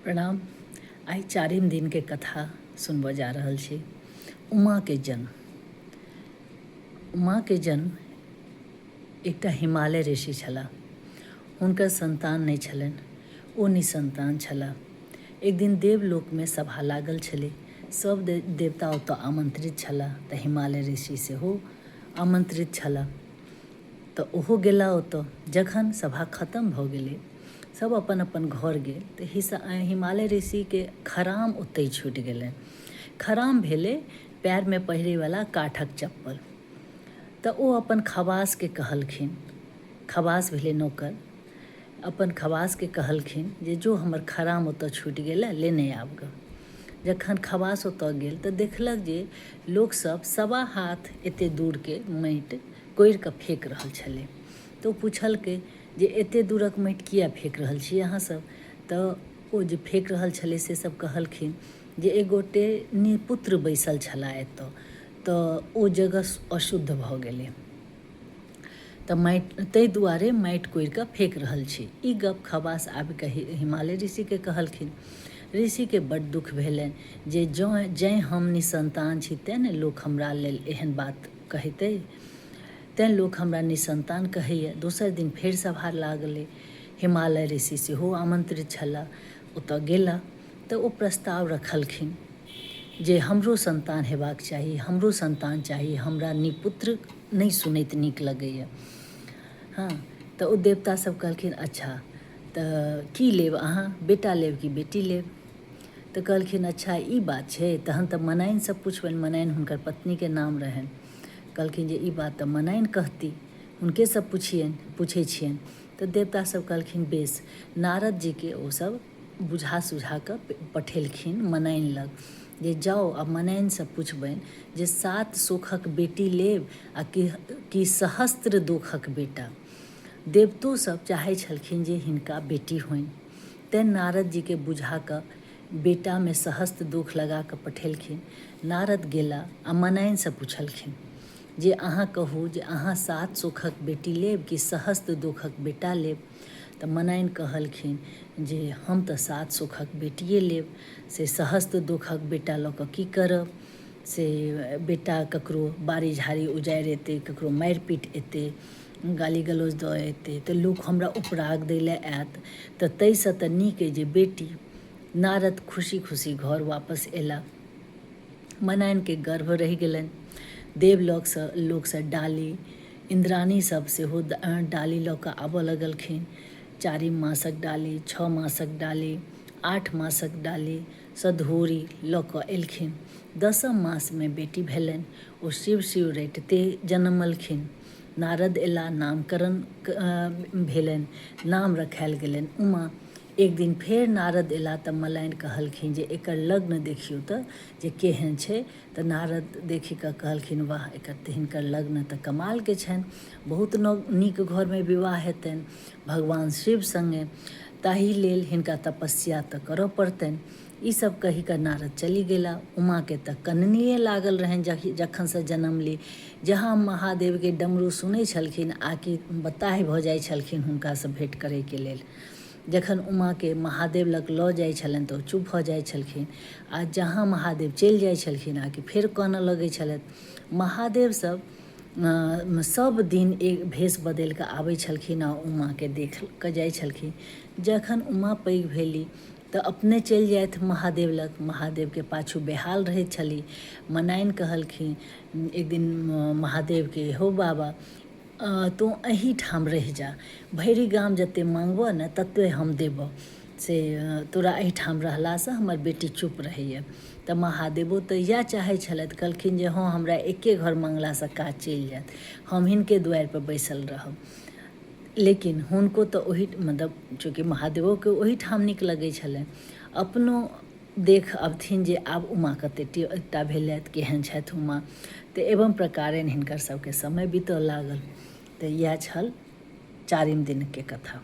प्रणाम। आइ चारिम दिनके कथा सुनबऽ जा रहल छी। उमाके जन्म। उमाके जन्म एकटा हिमालय ऋषि छलाह। हुनकर सन्तान नहि छलनि। ओ निसन्तान छलाह। एक दिन देवलोकमे सभा लागल छलै। सभ देवता ओतऽ आमन्त्रित छलाह तऽ हिमालय ऋषि सेहो आमन्त्रित छलाह। तऽ ओहो गेला ओतऽ। जखन सभा खतम भऽ गेलै, सभ अपन अपन घर गेल तऽ हिमालय ऋषिके खराम ओतहि छुटि गेलनि। खराम भेलै पएरमे पहिरैवला काठक चप्पल। तऽ ओ अपन खबासके कहलखिन, खबास भेलै नोकर, अपन खबासके कहलखिन जे जो हमर खराम ओतऽ छुटि गेलए, लेने आब गऽ। जखन खबास ओतऽ गेल तऽ देखलक जे लोकसभ सवा हाथ एतेक दूरके माटि कोरि कऽ फेक रहल छलै। तऽ ओ पुछलकै जे एतेक दूरक माटि किए फेक रहल छी अहाँसभ? तऽ ओ जे फेक रहल छलै से सभ कहलखिन जे एक गोटे निपुत्र बैसल छलाह एतऽ, तऽ ओ जगह अशुद्ध भऽ गेलै। तऽ माटि ताहि दुआरे माटि कोरि कऽ फेक रहल छी। ई गप खबास आबि कऽ हिमालय ऋषिकेँ कहलखिन। ऋषिकेँ बड्ड दुख भेलनि जे जँ जैँ हम निसन्तान छी तेँ ने लोक हमरा लेल एहन बात कहैत अइ। तेँ लोक हमरा निसन्तान कहैए। दोसर दिन फेर सभा लागलै। हिमालय ऋषि सेहो आमन्त्रित छलाह। ओतऽ गेला तऽ ओ प्रस्ताव रखलखिन जे हमरो सन्तान हेबाक चाही, हमरो सन्तान चाही, हमरा निपुत्र नहि सुनैत नीक लगैए। हँ, तऽ ओ देवता सभ कहलखिन अच्छा तऽ की लेब अहाँ? बेटा लेब कि बेटी लेब? तऽ कहलखिन अच्छा ई बात छै, तहन तऽ मनाइनसँ पुछबनि। मनाइन हुनकर पत्नीके नाम रहनि। कहलखिन जे ई बात तऽ मनाइन कहती, हुनकेसँ पुछियनि, पुछै छियनि। तऽ देवता सभ कहलखिन बेस। नारद जीके ओ सभ बुझा सुझा कऽ पठेलखिन मनाइन लग जे जाउ आ मनाइनसँ पुछबनि जे सात सुखक बेटी लेब आ कि सहस्त्र दुखक बेटा। देवतो सभ चाहै छलखिन जे हिनका बेटी होइन। तेँ नारद जीकेँ बुझा कऽ बेटामे सहस्त्र दुख लगा कऽ पठेलखिन। नारद गेला आ मनाइनसँ पुछलखिन जे अहाँ कहू जे अहाँ सात सुखक बेटी लेब कि सहस्त्र दुखक बेटा लेब? तऽ मनाइन कहलखिन जे हम तऽ सात सुखक बेटिए लेब, से सहस्त्र दुखक बेटा लऽ कऽ की करब? से बेटा ककरो बाड़ी झाड़ी उजाड़ि एतै, ककरो मारि पीट एतै, गाली गलौज दऽ एतै तऽ लोक हमरा उपराग दै लए आयत, तऽ ताहिसँ तऽ नीक अइ जे बेटी। नारद खुशी खुशी घर वापस एला। मनाइनके गर्भ रहि गेलनि। देवलोकसँ लोकसँ डाली, इन्द्राणी सभ सेहो डाली लऽ कऽ आबऽ लगलखिन। चारिम मासक डाली, छओ मासक डाली, आठ मासक डाली सधोरी लऽ कऽ एलखिन। दसम मासमे बेटी भेलनि। ओ शिव शिव रटिते जनमलखिन। नारद एला, नामकरण भेलनि। नाम रखायल गेलनि उमा। एक दिन फेर नारद एला तऽ मलाइन कहलखिन जे एकर लग्न देखियौ तऽ जे केहन छै। तऽ नारद देखि कऽ कहलखिन वाह, एकर तऽ हिनकर लग्न तऽ कमालके छनि। बहुत नीक घरमे विवाह हेतनि भगवान शिव सङ्गे। ताहि लेल हिनका तपस्या तऽ करऽ पड़तनि। ई सब कहि कऽ नारद चलि गेला। उमाके तऽ कननिये लागल रहनि जखनसँ जनमली। जहाँ महादेवके डमरू सुनै छलखिन आकि बताहि भऽ जाइ छलखिन हुनकासँ भेँट करैके लेल। जखन उमाके महादेव लग लऽ जाइ छलनि तऽ ओ चुप भऽ जाइ छलखिन आ जहाँ महादेव चलि जाइ छलखिन आकि फेर कानऽ लगै छलथि। महादेव सब सब दिन एक भेष बदलि कऽ आबै छलखिन आ उमाके देख कऽ जाइ छलखिन। जखन उमा पैघ भेली तऽ अपने चलि जाथि महादेव लग। महादेवके पाछू बेहाल रहैत छली। मनाइन कहलखिन एक दिन महादेवके, हौ बाबा, तोँ एहीठाम रहि जा। भरि गाम जतेक माँगबह ने ततेक हम देबह। से तोरा एहिठाम रहलासँ हमर बेटी चुप रहैए। तऽ महादेवो तऽ इएह चाहै छलथि। कहलखिन जे हँ, हमरा एके घर मँगलासँ काज चलि जायत। हम हिनके दुआरिपर बैसल रहब। लेकिन हुनको तऽ ओहि मतलब चूँकि महादेवोके ओहीठाम नीक लगै छलनि। अपनो देख अबथिन जे आब उमा कतेक टा भेलथि, केहन छथि उमा। तऽ एवं प्रकारेण हिनकर सबके समय बीतऽ लागल। तऽ इएह छल चारिम दिनके कथा।